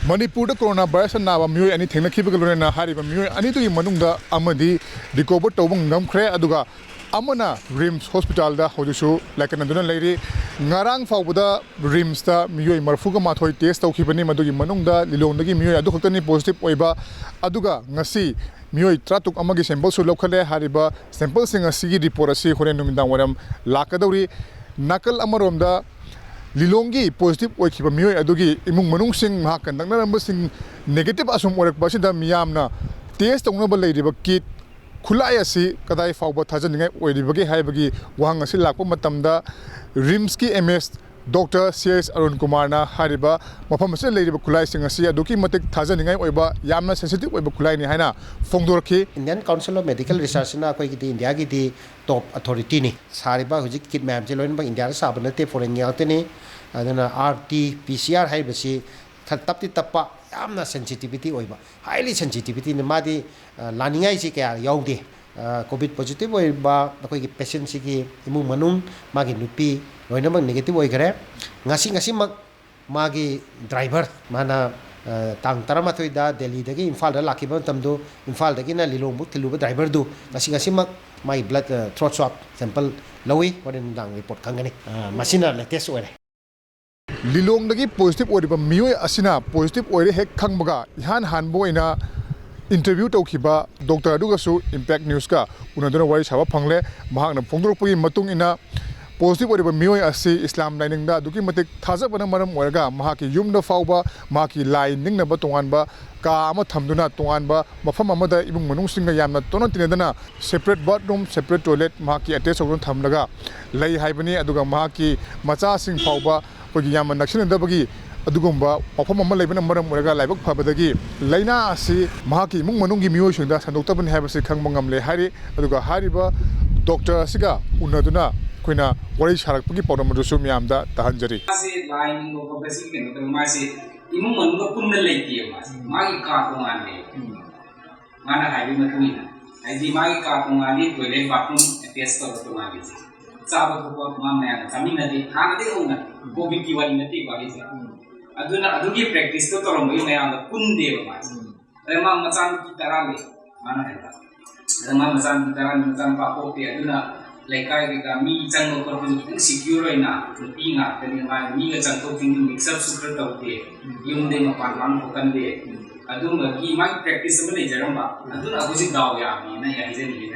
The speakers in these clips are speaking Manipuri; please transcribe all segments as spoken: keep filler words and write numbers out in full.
ꯃꯅꯤꯄꯨꯔꯗ ꯀꯣꯔꯣꯅꯥ ꯚꯥꯏꯔꯁꯅ ꯅꯥꯕ ꯃꯤꯑꯣꯏ ꯑꯅꯤ ꯊꯦꯡꯅꯈꯤꯕꯒ ꯂꯣꯏꯅꯅ ꯍꯥꯏꯔꯤꯕ ꯃꯤꯑꯣꯏ ꯑꯅꯤꯗꯨꯒꯤ ꯃꯅꯨꯡꯗ ꯑꯃꯗꯤ ꯔꯤꯀꯣꯚꯔ ꯇꯧꯕ ꯉꯝꯈ꯭ꯔꯦ, ꯑꯗꯨꯒ ꯑꯃꯅ ꯔꯤꯝꯁ ꯍꯣꯁꯄꯤꯇꯥꯜꯗ ꯍꯧꯖꯤꯛꯁꯨ ꯂꯥꯏꯀꯠꯅꯗꯨꯅ ꯂꯩꯔꯤ꯫ ꯉꯔꯥꯡ ꯐꯥꯎꯕꯗ ꯔꯤꯝꯁꯇ ꯃꯤꯑꯣꯏ ꯃꯔꯤꯐꯨꯒ ꯃꯥꯊꯣꯏ ꯇꯦꯁ ꯇꯧꯈꯤꯕꯅꯤ, ꯃꯗꯨꯒꯤ ꯃꯅꯨꯡꯗ ꯂꯤꯂꯣꯡꯗꯒꯤ ꯃꯤꯑꯣꯏ ꯑꯗꯨꯈꯛꯇꯅꯤ ꯄꯣꯖꯤꯇꯤꯚ ꯑꯣꯏꯕ, ꯑꯗꯨꯒ ꯉꯁꯤ ꯃꯤꯑꯣꯏ ꯇꯔꯥꯇꯔꯨꯛ ꯑꯃꯒꯤ ꯁꯦꯝꯄꯜꯁꯨ ꯂꯧꯈꯠꯂꯦ꯫ ꯍꯥꯏꯔꯤꯕ ꯁꯦꯝꯄꯜꯁꯤꯡ ꯑꯁꯤꯒꯤ ꯔꯤꯄꯣꯔꯠ ꯑꯁꯤ ꯍꯣꯔꯦꯟ ꯅꯨꯃꯤꯗꯥꯡ ꯋꯥꯏꯔꯝ ꯂꯥꯛꯀꯗꯧꯔꯤ꯫ ꯅꯥꯀꯜ ꯑꯃꯔꯣꯝꯗ ꯂꯤꯂꯣꯡꯒꯤ ꯄꯣꯖꯤꯇꯤꯚ ꯑꯣꯏꯈꯤꯕ ꯃꯤꯑꯣꯏ ꯑꯗꯨꯒꯤ ꯏꯃꯨꯡ ꯃꯅꯨꯡꯁꯤꯡ, ꯃꯍꯥꯛꯀ ꯅꯛꯅꯔꯝꯕꯁꯤꯡ ꯅꯦꯒꯦꯇꯤꯚ ꯑꯁꯨꯝ ꯑꯣꯏꯔꯛꯄ ꯑꯁꯤꯗ ꯃꯤꯌꯥꯝꯅ ꯇꯦꯁ ꯇꯧꯅꯕ ꯂꯩꯔꯤꯕ ꯀꯤꯠ, ꯈꯨꯠꯂꯥꯏ ꯑꯁꯤ ꯀꯗꯥꯏ ꯐꯥꯎꯕ ꯊꯥꯖꯅꯤꯡꯉꯥꯏ ꯑꯣꯏꯔꯤꯕꯒꯦ ꯍꯥꯏꯕꯒꯤ ꯋꯥꯍꯪ ꯑꯁꯤ ꯂꯥꯛꯄ ꯃꯇꯝꯗ, ꯔꯤꯝꯁꯀꯤ ꯑꯦꯝ ꯑꯦꯁ ꯗꯣꯛꯇꯔ ꯁꯤ ꯑꯦꯁ ꯑꯔꯨꯟ ꯀꯨꯃꯥꯔꯅ ꯍꯥꯏꯔꯤꯕ ꯃꯐꯝ ꯑꯁꯤꯗ ꯂꯩꯔꯤꯕ ꯈꯨꯠꯂꯥꯏꯁꯤꯡ ꯑꯁꯤ ꯑꯗꯨꯛꯀꯤ ꯃꯇꯤꯛ ꯊꯥꯖꯅꯤꯡꯉꯥꯏ ꯑꯣꯏꯕ, ꯌꯥꯝꯅ ꯁꯦꯟꯁꯤꯇꯤꯚ ꯑꯣꯏꯕ ꯈꯨꯠꯂꯥꯏꯅꯤ ꯍꯥꯏꯅ ꯐꯣꯡꯗꯣꯔꯛꯈꯤ꯫ Indian Council of Medical Researchꯅ ꯑꯩꯈꯣꯏꯒꯤꯗꯤ ꯏꯟꯗꯤꯌꯥꯒꯤꯗꯤ ꯇꯣꯞ ꯑꯊꯣꯔꯤꯇꯤꯅꯤ꯫ ꯁꯥꯔꯤꯕ ꯍꯧꯖꯤꯛ ꯀꯤꯠ ꯃꯌꯥꯝꯁꯦ ꯂꯣꯏꯅꯃꯛ ꯏꯟꯗꯤꯌꯥꯗ ꯁꯥꯕ ꯅꯠꯇꯦ, ꯐꯣꯔꯦꯟꯒꯤ ꯉꯥꯛꯇꯅꯤ꯫ ꯑꯗꯨꯅ R T P C R ꯍꯥꯏꯔꯤꯕꯁꯤ ꯈꯔ ꯇꯞꯇꯤ ꯇꯞꯄ, ꯌꯥꯝꯅ ꯁꯦꯟꯁꯤꯇꯤꯚꯤꯇꯤ ꯑꯣꯏꯕ, ꯍꯥꯏꯂꯤ ꯁꯦꯟꯁꯤꯇꯤꯚꯤꯇꯤꯅꯤ꯫ ꯃꯥꯗꯤ ꯑ, ꯂꯥꯅꯤꯡꯉꯥꯏꯁꯤ ꯀꯌꯥ ꯌꯥꯎꯗꯦ꯫ ꯑ, ꯀꯣꯚꯤꯗ ꯄꯣꯖꯤꯇꯤꯚ ꯑꯣꯏꯕ ꯑꯩꯈꯣꯏꯒꯤ ꯄꯦꯁꯦꯟꯁꯤꯒꯤ ꯏꯃꯨꯡ ꯃꯅꯨꯡ, ꯃꯥꯒꯤ ꯅꯨꯄꯤ ꯂꯣꯏꯅꯃꯛ ꯅꯦꯒꯦꯇꯤꯚ ꯑꯣꯏꯈꯔꯦ꯫ ꯉꯁꯤ, ꯉꯁꯤꯃꯛ ꯃꯥꯒꯤ ꯗ꯭ꯔꯥꯏꯚꯔ, ꯃꯥꯅ ꯑ, ꯇꯥꯡ ꯇꯔꯥꯃꯥꯊꯣꯏꯗ ꯗꯦꯜꯂꯤꯗꯒꯤ ꯏꯝꯐꯥꯜꯗ ꯂꯥꯛꯈꯤꯕ ꯃꯇꯝꯗꯣ, ꯏꯝꯐꯥꯜꯗꯒꯤꯅ ꯂꯤꯂꯣꯡꯕꯨꯛ ꯊꯤꯜꯂꯨꯕ ꯗ꯭ꯔꯥꯏꯚꯔꯗꯨ ꯉꯁꯤ, ꯉꯁꯤꯃꯛ ꯃꯥꯒꯤ ꯕ꯭ꯂꯗ, ꯑ, ꯊ꯭ꯔꯣꯠ ꯁ꯭ꯋꯥꯞ ꯁꯦꯝꯄꯜ ꯂꯧꯏ꯫ ꯍꯣꯔꯦꯟ ꯅꯨꯡꯗꯥꯡ ꯔꯤꯄꯣꯔꯠ ꯈꯪꯒꯅꯤ꯫ ꯑ, ꯃꯁꯤꯅ ꯂꯦꯇꯦꯁ ꯑꯣꯏꯔꯦ꯫ ꯂꯤꯂꯣꯡꯗꯒꯤ ꯄꯣꯖꯤꯇꯤꯚ ꯑꯣꯏꯔꯤꯕ ꯃꯤꯑꯣꯏ ꯑꯁꯤꯅ ꯄꯣꯖꯤꯇꯤꯚ ꯑꯣꯏꯔꯦ ꯍꯦꯛ ꯈꯪꯕꯒ ꯏꯍꯥꯟ ꯍꯥꯟꯕ ꯑꯣꯏꯅ ꯏꯟꯇꯔꯚ꯭ꯌꯨ ꯇꯧꯈꯤꯕ ꯗꯣꯛꯇꯔ ꯑꯗꯨꯒꯁꯨ ꯏꯝꯄꯦꯛ ꯅ꯭ꯌꯨꯁꯀ ꯎꯅꯗꯨꯅ ꯋꯥꯔꯤ ꯁꯥꯕ ꯐꯪꯂꯦ꯫ ꯃꯍꯥꯛꯅ ꯐꯣꯡꯗꯣꯔꯛꯄꯒꯤ ꯃꯇꯨꯡ ꯏꯟꯅ, ꯄꯣꯖꯤꯇꯤꯚ ꯑꯣꯏꯔꯤꯕ ꯃꯤꯑꯣꯏ ꯑꯁꯤ ꯏꯁꯂꯥꯝ ꯂꯥꯏꯅꯤꯡꯗ ꯑꯗꯨꯛꯀꯤ ꯃꯇꯤꯛ ꯊꯥꯖꯕꯅ ꯃꯔꯝ ꯑꯣꯏꯔꯒ ꯃꯍꯥꯛꯀꯤ ꯌꯨꯝꯗ ꯐꯥꯎꯕ ꯃꯍꯥꯛꯀꯤ ꯂꯥꯏ ꯅꯤꯡꯅꯕ ꯇꯣꯉꯥꯟꯕ ꯀꯥ ꯑꯃ ꯊꯝꯗꯨꯅ, ꯇꯣꯉꯥꯟꯕ ꯃꯐꯝ ꯑꯃꯗ ꯏꯃꯨꯡ ꯃꯅꯨꯡꯁꯤꯡꯒ ꯌꯥꯝꯅ ꯇꯣꯠꯅ ꯇꯤꯟꯅꯗꯅ, ꯁꯦꯄꯔꯦꯠ ꯕꯥꯠꯔꯨꯝ, ꯁꯦꯄꯔꯦꯠ ꯇꯣꯏꯂꯦꯠ ꯃꯍꯥꯛꯀꯤ ꯑꯦꯇꯦꯆ ꯇꯧꯗꯨꯅ ꯊꯝꯂꯒ ꯂꯩ ꯍꯥꯏꯕꯅꯤ꯫ ꯑꯗꯨꯒ ꯃꯍꯥꯛꯀꯤ ꯃꯆꯥꯁꯤꯡ ꯐꯥꯎꯕ ꯑꯩꯈꯣꯏꯒꯤ ꯌꯥꯝꯅ ꯅꯛꯁꯤꯟꯅꯗꯕꯒꯤ ꯑꯗꯨꯒꯨꯝꯕ ꯋꯥꯐꯝ ꯑꯃ ꯂꯩꯕꯅ ꯃꯔꯝ ꯑꯣꯏꯔꯒ ꯂꯥꯏꯕꯛ ꯐꯕꯗꯒꯤ ꯂꯥꯏꯅꯥ ꯑꯁꯤ ꯃꯍꯥꯛꯀꯤ ꯏꯃꯨꯡ ꯃꯅꯨꯡꯒꯤ ꯃꯤꯑꯣꯏꯁꯤꯡꯗ ꯁꯟꯗꯣꯛꯇꯕꯅꯤ ꯍꯥꯏꯕꯁꯤ ꯈꯪꯕ ꯉꯝꯂꯦ ꯍꯥꯏꯔꯤ꯫ ꯑꯗꯨꯒ ꯍꯥꯏꯔꯤꯕ ꯗꯣꯛꯇꯔ ꯑꯁꯤꯒ ꯎꯅꯗꯨꯅ ꯑꯩꯈꯣꯏꯅ ꯋꯥꯔꯤ ꯁꯥꯔꯛꯄꯒꯤ ꯄꯥꯎꯗꯝ ꯑꯗꯨꯁꯨ ꯃꯌꯥꯝꯗ ꯇꯥꯍꯟꯖꯔꯤ꯫ ꯃꯥꯁꯦ ꯂꯥꯏ ꯅꯤꯡꯕ ꯈꯣꯠꯄꯁꯤ ꯀꯩꯅꯣ ꯇꯧꯋꯤ, ꯃꯥꯁꯦ ꯏꯃꯨꯡ ꯃꯅꯨꯡꯒ ꯄꯨꯟꯅ ꯂꯩꯇꯦꯕ, ꯃꯥꯁꯦ ꯃꯥꯒꯤ ꯀꯥ ꯇꯣꯉꯥꯟꯅ ꯂꯩꯌꯦꯕ꯫ ꯃꯥꯅ ꯍꯥꯏꯕꯒꯤ ꯃꯇꯨꯡ ꯏꯟꯅ, ꯍꯥꯏꯗꯤ ꯃꯥꯒꯤ ꯀꯥ ꯇꯣꯉꯥꯟꯅꯤ, ꯇꯣꯏꯂꯦꯠ ꯕꯥꯠꯔꯨꯝ ꯑꯦꯇꯦꯆ ꯇꯧꯔ ꯇꯣꯉꯥꯟꯕꯁꯦ, ꯆꯥꯕ ꯊꯛꯄ ꯃꯥ ꯃꯌꯥꯝꯒ ꯆꯥꯃꯤꯟꯅꯗꯦ꯫ ꯍꯥꯟꯅꯗꯒꯤ ꯍꯧꯅ, ꯀꯣꯚꯤꯗꯀꯤ ꯋꯥꯔꯤ ꯅꯠꯇꯦꯀꯣ ꯍꯥꯏꯁꯦ꯫ ꯑꯗꯨꯅ ꯑꯗꯨꯒꯤ practice ꯇꯣ ꯇꯧꯔꯝꯕꯒꯤ ꯃꯌꯥꯝꯒ ꯄꯨꯟꯗꯦꯕ ꯃꯥꯁꯦ꯫ ꯑꯗꯩ ꯃꯥ ꯃꯆꯥꯅꯨꯄꯤ ꯇꯔꯥ ꯂꯩ, ꯃꯥꯅ ꯍꯥꯏꯕ꯫ ꯑꯗ ꯃꯥ ꯃꯆꯥꯅꯨꯄꯤ ꯇꯔꯥꯅꯤ, ꯃꯆꯥꯅꯨꯄꯥ ꯄꯣꯛꯇꯦ꯫ ꯑꯗꯨꯅ ꯂꯩꯀꯥꯏ ꯀꯩꯀꯥ ꯃꯤ ꯆꯪꯕ ꯈꯣꯠꯄꯁꯨ ꯈꯤꯇꯪ secure ꯑꯣꯏꯅ, ꯅꯨꯄꯤ ꯉꯥꯛꯇꯅꯤ, ꯃꯥ ꯃꯤꯒ ꯆꯪꯊꯣꯛ ꯆꯪꯁꯤꯟ mix up ꯁꯨ ꯈꯔ ꯇꯧꯗꯦ, ꯌꯨꯝꯗꯩ ꯃꯄꯥꯟ ꯄꯥꯛ ꯊꯣꯛꯀꯟꯗꯦ꯫ ꯑꯗꯨꯝꯕꯒꯤ ꯃꯥꯒꯤ practice ꯑꯃ ꯂꯩꯖꯔꯝꯕ, ꯑꯗꯨꯅ ꯍꯧꯖꯤꯛ ꯗꯥꯎ ꯌꯥꯕꯅꯤꯅ ꯑꯩ ꯍꯥꯏꯖꯅꯤꯡꯉꯤ꯫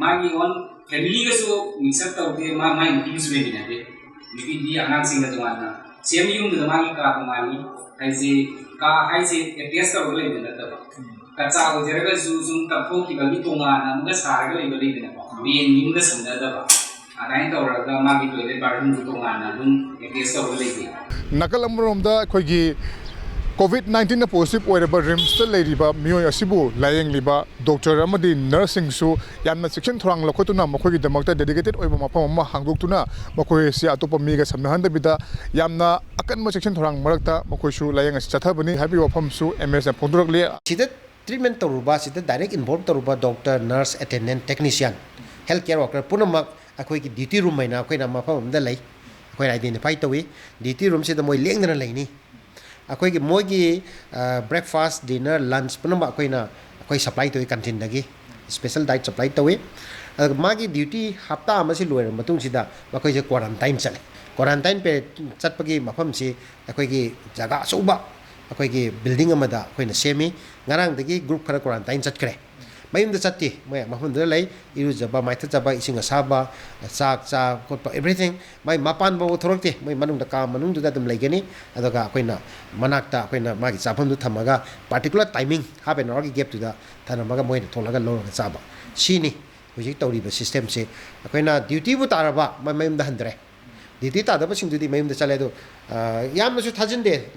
ꯃꯥꯒꯤ own family ꯒꯁꯨ mix up ꯇꯧꯗꯦ, ꯃꯥ ꯃꯥꯏ ꯅꯨꯄꯤꯒꯁꯨ ꯂꯩꯃꯤꯟꯅꯗꯦ꯫ ꯅꯨꯄꯤꯗꯤ ꯑꯉꯥꯡꯁꯤꯡꯒ ꯇꯣꯉꯥꯟꯅ, same ꯌꯨꯝꯗꯨꯗ ꯃꯥꯒꯤ ꯀꯥ ꯇꯣꯉꯥꯟꯅꯤ꯫ ꯍꯥꯏꯁꯦ, ꯀꯥ ꯍꯥꯏꯁꯦ attach ꯇꯧꯔꯒ ꯂꯩꯕ ꯅꯠꯇꯕ, ꯀꯆꯥ ꯑꯣꯏꯖꯔꯒꯁꯨ ꯁꯨꯝ ꯇꯞꯊꯣꯛꯈꯤꯕꯒꯤ ꯇꯣꯉꯥꯟꯅ ꯑꯃꯒ ꯁꯥꯔꯒ ꯂꯩꯕ ꯂꯩꯗꯅꯀꯣ, main ꯌꯨꯝꯒ ꯁꯝꯅꯗꯕ꯫ ꯑꯗꯨꯃꯥꯏꯅ ꯇꯧꯔꯒ ꯃꯥꯒꯤ toilet bathroom ꯁꯨ ꯇꯣꯉꯥꯟꯅ ꯑꯗꯨꯝ attach ꯇꯧꯔꯒ ꯂꯩꯖꯩ꯫ ꯅꯥꯀꯜ ꯑꯃꯔꯣꯝꯗ ꯑꯩꯈꯣꯏꯒꯤ COVID nineteen ꯅ positive ꯑꯣꯏꯔꯕ RIMS ꯇ ꯂꯩꯔꯤꯕ ꯃꯤꯑꯣꯏ ꯑꯁꯤꯕꯨ ꯂꯥꯌꯦꯡꯂꯤꯕ doctor ꯑꯃꯗꯤ nurse ꯁꯤꯡꯁꯨ ꯌꯥꯝꯅ ꯆꯦꯛꯁꯤꯟ ꯊꯧꯔꯥꯡ ꯂꯧꯈꯠꯇꯨꯅ ꯃꯈꯣꯏꯒꯤꯗꯃꯛꯇ dedicated ꯑꯣꯏꯕ ꯃꯐꯝ ꯑꯃ ꯍꯥꯡꯗꯣꯛꯇꯨꯅ ꯃꯈꯣꯏ ꯑꯁꯤ ꯑꯇꯣꯞꯄ ꯃꯤꯒ ꯁꯝꯅꯍꯟꯗꯕꯤꯗ ꯌꯥꯝꯅ ꯑꯀꯟꯕ ꯆꯦꯛꯁꯤꯟ ꯊꯧꯔꯥꯡ ꯃꯔꯛꯇ ꯃꯈꯣꯏꯁꯨ ꯂꯥꯌꯦꯡ ꯑꯁꯤ ꯆꯠꯊꯕꯅꯤ ꯍꯥꯏꯕꯒꯤ ꯋꯥꯐꯝꯁꯨ ꯑꯦꯝ ꯑꯦꯁꯅ ꯐꯣꯡꯗꯣꯔꯛꯂꯤ꯫ ꯁꯤꯗ treatment ꯇꯧꯔꯨꯕ, ꯁꯤꯗ direct involve ꯇꯧꯔꯨꯕ doctor, nurse, attendant, technician, health care worker ꯄꯨꯝꯅꯃꯛ ꯑꯩꯈꯣꯏꯒꯤ duty room ꯍꯥꯏꯅ ꯑꯩꯈꯣꯏꯅ ꯃꯐꯝ ꯑꯃꯗ ꯂꯩ, ꯑꯩꯈꯣꯏꯅ identify ꯇꯧꯏ꯫ Duty room ꯁꯤꯗ ꯃꯣꯏ ꯂꯦꯡꯗꯅ ꯂꯩꯅꯤ꯫ ꯑꯩꯈꯣꯏꯒꯤ ꯃꯣꯏꯒꯤ, ꯑ, breakfast, dinner, lunch ꯄꯨꯝꯅꯃꯛ ꯑꯩꯈꯣꯏꯅ, ꯑꯩꯈꯣꯏ supply ꯇꯧꯏ canteen ꯗꯒꯤ, special diet supply ꯇꯧꯏ꯫ ꯑꯗꯨꯒ ꯃꯥꯒꯤ duty ꯍꯞꯇꯥ ꯑꯃꯁꯤ ꯂꯣꯏꯔꯕ ꯃꯇꯨꯡꯁꯤꯗ ꯃꯈꯣꯏꯁꯦ quarantine ꯆꯠꯂꯦ꯫ Quarantine period ꯆꯠꯄꯒꯤ ꯃꯐꯝꯁꯤ ꯑꯩꯈꯣꯏꯒꯤ ꯖꯒꯥ ꯑꯆꯧꯕ, ꯑꯩꯈꯣꯏꯒꯤ building ꯑꯃꯗ ꯑꯩꯈꯣꯏꯅ ꯁꯦꯝꯃꯤ꯫ ꯉꯔꯥꯡꯗꯒꯤ group ꯈꯔ quarantine ꯆꯠꯈ꯭ꯔꯦ꯫ ꯃꯌꯨꯝꯗ ꯆꯠꯇꯦ, ꯃꯣꯏ ꯃꯐꯝꯗꯨꯗ ꯂꯩ, ꯏꯔꯨꯖꯕ, ꯃꯥꯏꯊꯖꯕ, ꯏꯁꯤꯡ ꯑꯁꯥꯕ, ꯆꯥꯛ ꯆꯥꯕ ꯈꯣꯠꯄ, everything꯫ ꯃꯥꯏ ꯃꯄꯥꯟ ꯐꯥꯎꯕ ꯊꯣꯛꯂꯛꯇꯦ, ꯃꯣꯏ ꯃꯅꯨꯡꯗ, ꯀꯥ ꯃꯅꯨꯡꯗꯨꯗ ꯑꯗꯨꯝ ꯂꯩꯒꯅꯤ꯫ ꯑꯗꯨꯒ ꯑꯩꯈꯣꯏꯅ ꯃꯅꯥꯛꯇ ꯑꯩꯈꯣꯏꯅ ꯃꯥꯒꯤ ꯆꯥꯐꯝꯗꯨ ꯊꯝꯃꯒ particular timing, half an hour ꯒꯤ gap ꯇꯨꯗ ꯊꯝꯃꯒ ꯃꯣꯏꯅ ꯊꯣꯛꯂꯒ ꯂꯧꯔꯒ ꯆꯥꯕ꯫ ꯁꯤꯅꯤ ꯍꯧꯖꯤꯛ ꯇꯧꯔꯤꯕ system ꯁꯦ꯫ ꯑꯩꯈꯣꯏꯅ duty ꯕꯨ ꯇꯥꯔꯕ ꯃ-, ꯃꯌꯨꯝꯗ ꯍꯟꯗ꯭ꯔꯦ꯫ Duty ꯇꯥꯗꯕꯁꯤꯡꯗꯨꯗꯤ ꯃꯌꯨꯝꯗ ꯆꯠꯂꯦ꯫ ꯑꯗꯣ, ꯑ, ꯌꯥꯝꯅꯁꯨ ꯊꯥꯖꯤꯟꯗꯦ꯫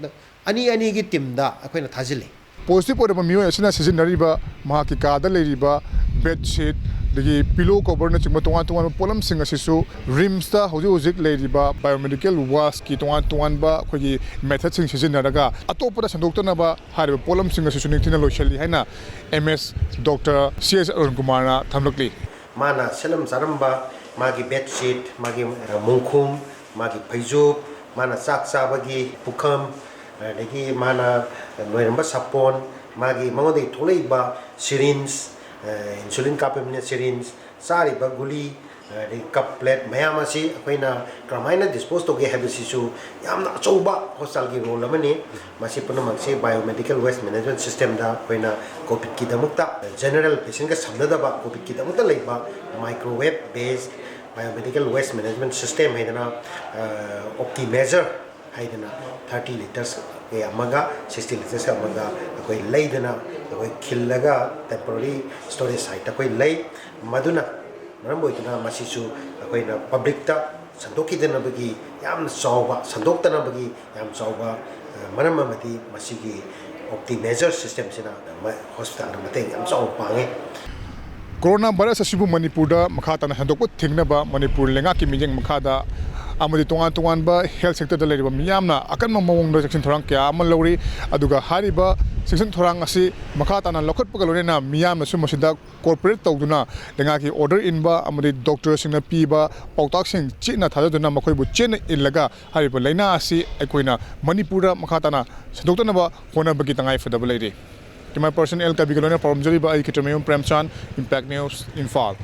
ꯑꯅꯤ ꯑꯅꯤꯒꯤ team ꯗ ꯑꯩꯈꯣꯏꯅ ꯊꯥꯖꯤꯜꯂꯤ꯫ Positive ꯑꯣꯏꯔꯕ ꯃꯤꯑꯣꯏ ꯑꯁꯤꯅ ꯁꯤꯖꯤꯟꯅꯔꯤꯕ ꯃꯍꯥꯛꯀꯤ ꯀꯥꯗ ꯂꯩꯔꯤꯕ bed sheet, ꯑꯗꯒꯤ pillow cover ꯅꯆꯤꯡꯕ ꯇꯣꯉꯥꯟ ꯇꯣꯉꯥꯟꯕ ꯄꯣꯠꯂꯝꯁꯤꯡ ꯑꯁꯤꯁꯨ RIMS ꯇ ꯍꯧꯖꯤꯛ ꯍꯧꯖꯤꯛ ꯂꯩꯔꯤꯕ biomedical waste ꯀꯤ ꯇꯣꯉꯥꯟ ꯇꯣꯉꯥꯟꯕ ꯑꯩꯈꯣꯏꯒꯤ method ꯁꯤꯡ ꯁꯤꯖꯤꯟꯅꯔꯒ ꯑꯇꯣꯞꯄꯗ ꯁꯟꯗꯣꯛꯇꯅꯕ ꯍꯥꯏꯔꯤꯕ ꯄꯣꯠꯂꯝꯁꯤꯡ ꯑꯁꯤꯁꯨ ꯅꯤꯡꯊꯤꯅ ꯂꯣꯏꯁꯤꯜꯂꯤ ꯍꯥꯏꯅ ꯑꯦꯝ ꯑꯦꯁ doctor C S ꯑꯔꯨꯟ ꯀꯨꯃꯥꯔꯅ ꯊꯝꯂꯛꯂꯤ꯫ ꯃꯥꯅ ꯁꯦꯠꯂꯝ ꯆꯥꯔꯝꯕ ꯃꯥꯒꯤ bed sheet, ꯃꯥꯒꯤ, ꯑ, ꯃꯣꯡꯈꯨꯝ, ꯃꯥꯒꯤ ꯐꯩꯖꯨꯞ, ꯃꯥꯅ ꯆꯥꯛ ꯆꯥꯕꯒꯤ ꯄꯨꯈꯝ, ꯑꯗꯒꯤ ꯃꯥꯅ ꯅꯣꯏꯔꯝꯕ ꯁꯥꯄꯣꯟ, ꯃꯥꯒꯤ ꯃꯉꯣꯟꯗꯒꯤ ꯊꯣꯛꯂꯛꯏꯕ syringe, insulin ꯀꯥꯞꯄ ꯃꯤꯅ syringe, ꯆꯥꯔꯤꯕ ꯒꯨꯂꯤ, ꯑꯗꯒꯤ cup plate ꯃꯌꯥꯝ ꯑꯁꯤ ꯑꯩꯈꯣꯏꯅ ꯀꯔꯝꯍꯥꯏꯅ dispose ꯇꯧꯒꯦ ꯍꯥꯏꯕꯁꯤꯁꯨ ꯌꯥꯝꯅ ꯑꯆꯧꯕ hospitalꯒꯤ role ꯑꯃꯅꯤ꯫ ꯃꯁꯤ ꯄꯨꯝꯅꯃꯛꯁꯤ biomedical waste management systemꯗ ꯑꯩꯈꯣꯏꯅ COVIDꯀꯤꯗꯃꯛꯇ general patientꯒ ꯁꯝꯅꯗꯕ COVIDꯀꯤꯗꯃꯛꯇ ꯂꯩꯕ microwave based biomedical waste management system ꯍꯥꯏꯗꯅ, optimeasure ꯍꯥꯏꯗꯅ thirty liters ꯑꯃꯒ sixty liters ꯑꯃꯒ ꯑꯩꯈꯣꯏ ꯂꯩꯗꯅ, ꯑꯩꯈꯣꯏ ꯈꯤꯜꯂꯒ temporary storage siteꯇ ꯑꯩꯈꯣꯏ ꯂꯩ꯫ ꯃꯗꯨꯅ ꯃꯔꯝ ꯑꯣꯏꯗꯨꯅ ꯃꯁꯤꯁꯨ ꯑꯩꯈꯣꯏꯅ publicꯇ ꯁꯟꯗꯣꯛꯈꯤꯗꯅꯕꯒꯤ ꯌꯥꯝꯅ ꯆꯥꯎꯕ, ꯁꯟꯗꯣꯛꯇꯅꯕꯒꯤ ꯌꯥꯝ ꯆꯥꯎꯕ, ꯑ, ꯃꯔꯝ ꯑꯃꯗꯤ ꯃꯁꯤꯒꯤ optimeasure systemꯁꯤꯅ ꯃ-, hospitalꯗ ꯃꯇꯦꯡ ꯌꯥꯝ ꯆꯥꯎꯅ ꯄꯥꯡꯉꯤ꯫ Corona virus ꯑꯁꯤꯕꯨ ꯃꯅꯤꯄꯨꯔꯗ ꯃꯈꯥ ꯇꯥꯅ ꯍꯦꯟꯗꯣꯛꯄ ꯊꯤꯡꯅꯕ ꯃꯅꯤꯄꯨꯔ ꯂꯩꯉꯥꯛꯀꯤ ꯃꯤꯠꯌꯦꯡ ꯃꯈꯥꯗ ꯑꯃꯗꯤ ꯇꯣꯉꯥꯟ ꯇꯣꯉꯥꯟꯕ health sectorꯗ ꯂꯩꯔꯤꯕ ꯃꯤꯌꯥꯝꯅ ꯑꯀꯟꯕ ꯃꯑꯣꯡꯗ ꯆꯦꯛꯁꯤꯟ ꯊꯧꯔꯥꯡ ꯀꯌꯥ ꯑꯃ ꯂꯧꯔꯤ꯫ ꯑꯗꯨꯒ ꯍꯥꯏꯔꯤꯕ ꯆꯦꯛꯁꯤꯟ ꯊꯧꯔꯥꯡ ꯑꯁꯤ ꯃꯈꯥ ꯇꯥꯅ ꯂꯧꯈꯠꯄꯒ ꯂꯣꯏꯅꯅ ꯃꯤꯌꯥꯝꯅꯁꯨ ꯃꯁꯤꯗ cooperate ꯇꯧꯗꯨꯅ ꯂꯩꯉꯥꯛꯀꯤ order ꯏꯟꯕ ꯑꯃꯗꯤ doctorꯁꯤꯡꯅ ꯄꯤꯕ ꯄꯥꯎꯇꯥꯛꯁꯤꯡ ꯆꯦꯠꯅ ꯊꯥꯖꯗꯨꯅ ꯃꯈꯣꯏꯕꯨ ꯆꯦꯠꯅ ꯏꯜꯂꯒ ꯍꯥꯏꯔꯤꯕ ꯂꯥꯏꯅꯥ ꯑꯁꯤ ꯑꯩꯈꯣꯏꯅ ꯃꯅꯤꯄꯨꯔꯗ ꯃꯈꯥ ꯇꯥꯅ ꯁꯟꯗꯣꯛꯇꯅꯕ ꯍꯣꯠꯅꯕꯒꯤ ꯇꯉꯥꯏ ꯐꯗꯕ ꯂꯩꯔꯤ꯫ Camera person L ꯀꯕꯤꯒ ꯂꯣꯏꯅ ꯄꯥꯎꯔꯝꯖꯔꯤꯕ ꯑꯩ ꯈꯦꯇ꯭ꯔꯤꯃꯌꯨꯝ ꯄ꯭ꯔꯦꯝꯆꯥꯟ, Impact News, ꯏꯝꯐꯥꯜ꯫